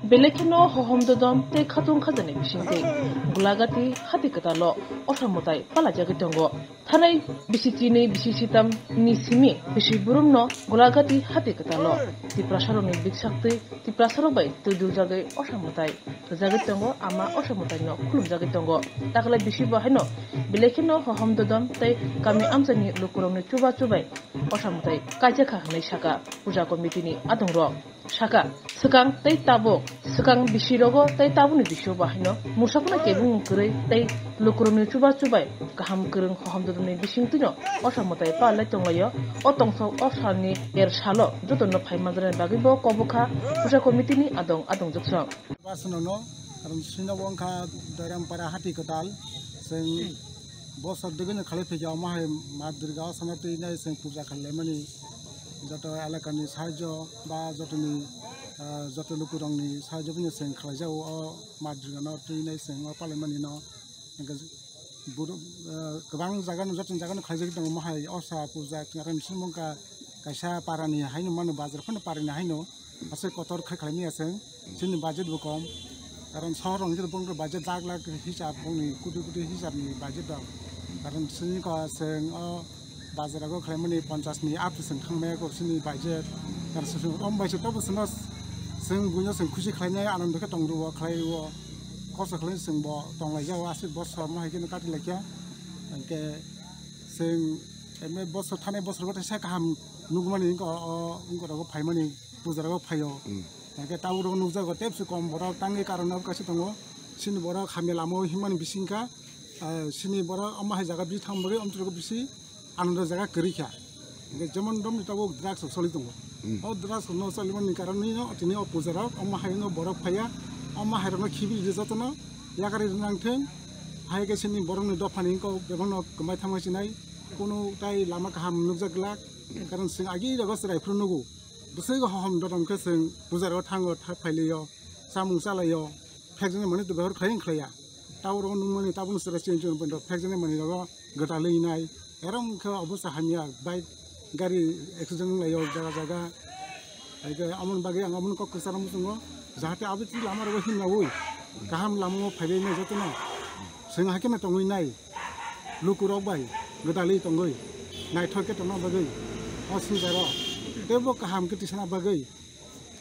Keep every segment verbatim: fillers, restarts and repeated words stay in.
Belai kheno hohom dodom tei khatung khajani bisingtwi Gulagati hati kwtalo osa mwtai palaijagwi tongo. Thanai bisi chinwi bisi sitam ni simi bisi burumno Gulagati hati kwtalo Tiprasarokni biksaktwi Tiprasarok bai twi duljagwi osa mwtai rwjagwi tongo, ama osa mwtaino khulumjagwi tongo. Taklai bisi bo haino belai kheno hohom dodom tei kami amchaini lukurokni chuba chubai osa mwtai kaijakha hwnwi saka puja committee ni adongrok. Saka, swkang tei tabuk, swkang bisirogo tei tabukni bisio bo haino mungsa phano kebengmung kwrwi tei lukurokni chuba chubai kaham kwrwng hohom dodolni bisingtwino osa mwtai palai tonglaio. O tongthok o salni er salo jotono phai manjaknani bagwi bo kobokha puja committee ni adong adong jwksong. Basnono, karon sino bo wngkha Doirampara hati kwtal, chwng bosor dwgwino khalai phaikha, omo hai Ma Durga osano twi nai chwng puja khlaimani, joto elakani sahajyo ba jotoni, ah, joto lukurokni sahajyo bini chwng khlaijago, o Ma Durgano twi nai chwng o palaimanino. Hingke buru, ah, kwbang jagano, joto jagano khlaijagwi tongo, omo hai osa puja, chwng aro mising mongkha kaisa parani haino mano, bazar phano parani haino. Aswk kotor khai khlaimaya chwng, chini budget bo kom. Karon sohor rok hwnkhe bongni budget lakh lakh hisab, bongni koti koti hisabni budget rok. Karon chini ko chwng o bazar o khlaimani ponchas ni up to chwng thangmaya ko chini budget. Karon chwng om bai se tobo chwngno chwng buino chwng khusi khlainai, anando khe tong rwo khlai rwo. Kosto khlai chwng bo tong lai jao, aswk bosor mo hai khe no kati lai kha. Hwnkhe chwng eme bosor thanai bosor bo teisa kaham nukmani wngkha o, o wngkha rogo phaimani. Puja rogo phaio. Hmm. Hingke tabuk rogo nukjago tebse kom borok tangwi karon abo kaisa tongo. Chini borok hamya lama o himani bisingkha, ah, chini borok omo hai jaga bisi thang bagwi omtwi rogo bisi anando jaga kwrwi kha. Hingke jemon romni tabuk drugs rok choli tongo. Hmm. O drugs rok no cholimani karon nino tini o puja rok omo hai no borok phaiya, omo hai rok no khibi ridi jotono yakarwi rwnang thung. Hai khe chini borok ni dopha ni wngkha o bebak no kwmai thangma sinai, kunu tai lama kaham nukjak glak. Karon chwng agi rogo chwrai phuru nugo. Bwswk hohom dodom khe chwng puja rogo thango, tha-, phailio, chamung chalaio, phekjaknai manwi to behor khlai wng khlaiya. Tabuk rogo nukmani tabukno chwrai chini chini phekjaknai manwi rogo gwdalwi nai. Erom khe obosta hamya, bike gari accident wng laio jaga jaga. Hai khe amoni bagwi ang amoni kok kwcharo muchungo, jahate abo twi lama rogo himnaui kaham lama o phaibai nai jotono. Chwng hai kheno tongwi nai. Lukurok bai gwdalwi tongwi naithok khe tongna bagwi o swngcharo teibo kaham khe tisana bagwi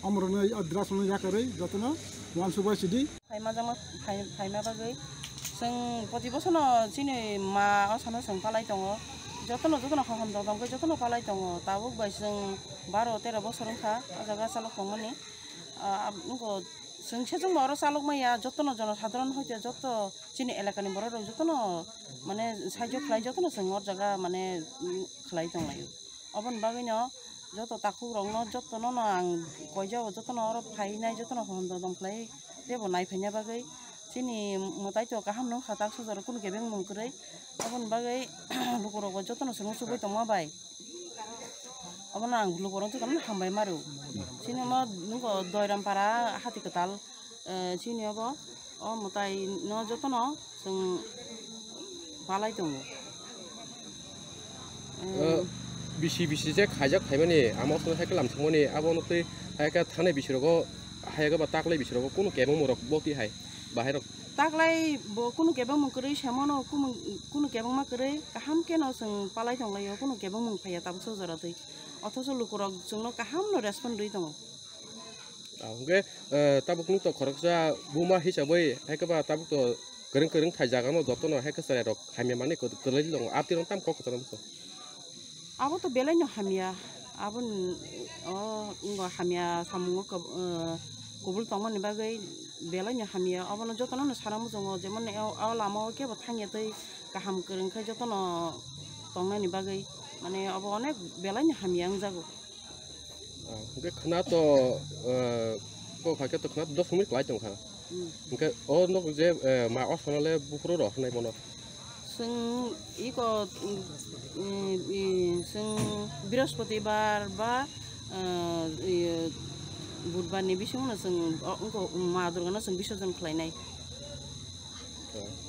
omorokno o drugs rokno yakarwi jotono uansuk bai sidi. Phaima jama phai-, phaima bagwi chwng poti bosono chini ma o sano chwng palai tongo, jotono jotono hohom dodom khe jotono palai tongo, tabuk bai chwng baro tero bosor wngkha o jaga chalok tongmani. Ah, ab-, nugo chwng se chwngbo oro chalok maya, jotono jono sadharon hoite joto chini elakani borok rok jotono mane saijo khlai, jotono chwng o jaga mane, mm, khlai tonglaio. Oboni bagwino joto takhuk rokno jotono no ang koijao, jotono oro phainai, jotono hohom dodom khlai teibo nai phaina bagwi chini mwtai to kaham nw kha, tak sujaro kunu kebeng mung kwrwi. Oboni bagwi lukurokbo jotono chwng chubui tongma bai. Obono ang lukurok jotono hambai maro. Chini omo nukgo Doirampara hati kwtal, eh, chini obo, o mwtai no jotono chwng palai tongo. Eh, Eh, bisi bisi je khaijak khaimani, amo songwi hai khe lamsokmani, abono twi hai khe thanai bisirogo, hai khe ba taklai bisirogo kunu kebengmorok bo twi hai, bahai rok. Taklai bo kunu kebengmung kwrwi samano, kumu-, kunu kebengma kwrwi kaham khe no chwng palai tonglaio, kunu kebengmung phaiya tabuk sojora twi. Othocho lukurok chwngno kaham no respond rwi tongo. Ah, hwnkhe, eh, tabuk nwng to khoroksa buma hisabwi, hai khe ba tabuk to kwrwng kwrwng thai jaga no jotono hai khe chwrai rok hamya manwi kwt-, kwrwlai tongo. Abtwi rok tamo kok kwcharo muchung. Abo to belai no hamya. Abo n-, o, wngkha hamya samungo kab-, eh, kubul tongmani bagwi belai no hamya. Obono jotono no sana muchungo, jemon o, o lama o kebo thangya tei kaham kwrwng khe jotono tongnani bagwi. Mane obo onek belai no hamya wngjago. Ah, hwnkhe khwna to, eh, kok hai khe to khwna dos minute kwlai tong kha. Hmm. Hwnkhe o nok je, eh, ma o sana le buphuru rw hwnwi bono. Chwng iko, mm, mm, chwng Brihospoti bar ba, eh, iyo, Budbar ni bisingo no chwng o, wngkha Ma Durga no chwng bisorjon khlainai. Ah.